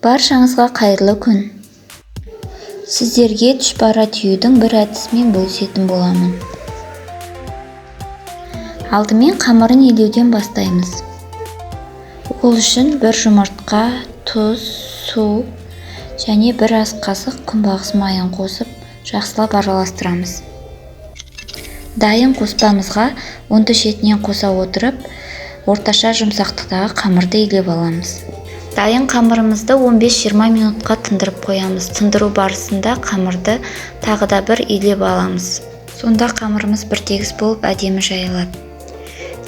Баршаңызға қайырлы күн. Сіздерге түшпара түюдің бір әдісімен бөлісетін боламын. Алдымен қамырын илеуден бастаймыз. Ол үшін бір жұмыртқа, тұз, су және бір ас қасық күнбағыс майын қосып, жақсылап араластырамыз. Дайын қоспамызға ұнды шетінен қоса отырып, орташа жұмсақтықтағы қамырды илеп аламыз. Дайын қамырымызды 15-20 минутқа тындырып қоямыз. Тындыру барысында қамырды тағы да бір илеп аламыз. Сонда қамырымыз бір тегіс болып әдемі жайылады.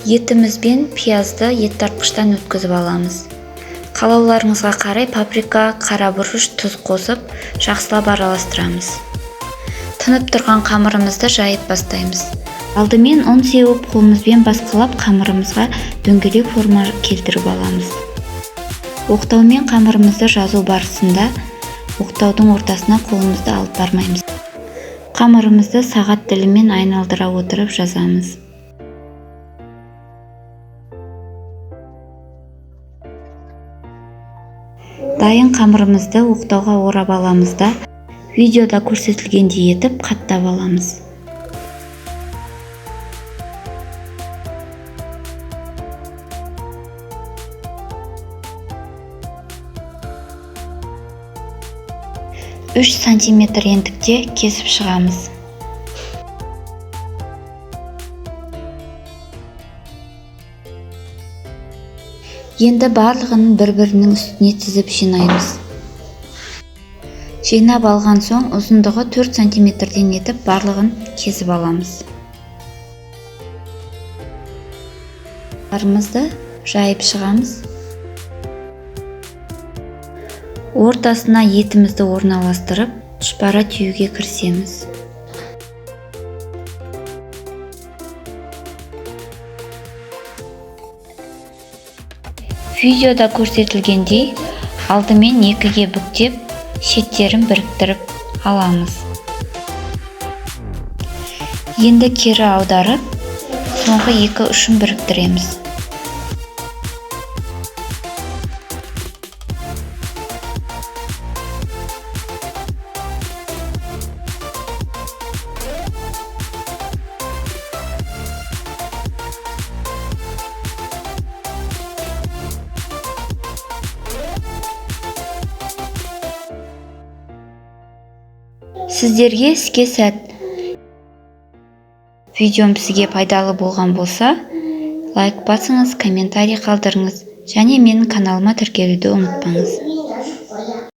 Етіміз бен пиязды ет тартқыштан өткізіп аламыз. Қалауларыңызға қарай паприка, қара бұрыш, тұз қосып, жақсылап араластырамыз. Тынып тұрған қамырымызды жайып бастаймыз. Алдымен ұн сеуіп, қолымызбен басқылап қамырымызға дөңгелек форма келтіріп аламыз. Оқтаумен қамырымызды жазу барысында оқтаудың ортасына қолымызды алып бармаймыз. Қамырымызды сағат тілімен айналдыра отырып жазамыз. Дайын қамырымызды оқтауға орап аламыз да, видеода көрсетілгендей етіп қаттап аламыз. 3 сантиметр ендікте кесіп шығамыз. Енді барлығын бір-бірінің үстіне тізіп жинаймыз. Жинап алған соң ұзындығы 4 сантиметрден етіп барлығын кесіп аламыз. Барымызды жайып шығамыз. Ортасына етімізді орналастырып, түшпара түюге кірісеміз. Видеода көрсетілгендей, алдымен екіге бүктеп, шеттерін біріктіріп аламыз. Енді кері аударып, соңғы екі ұшын біріктіреміз. Сіздерге іске сәт. Видеом сізге пайдалы болған болса, лайк басыңыз, комментарий қалдырыңыз және менің каналыма тіркелуді ұмытпаңыз.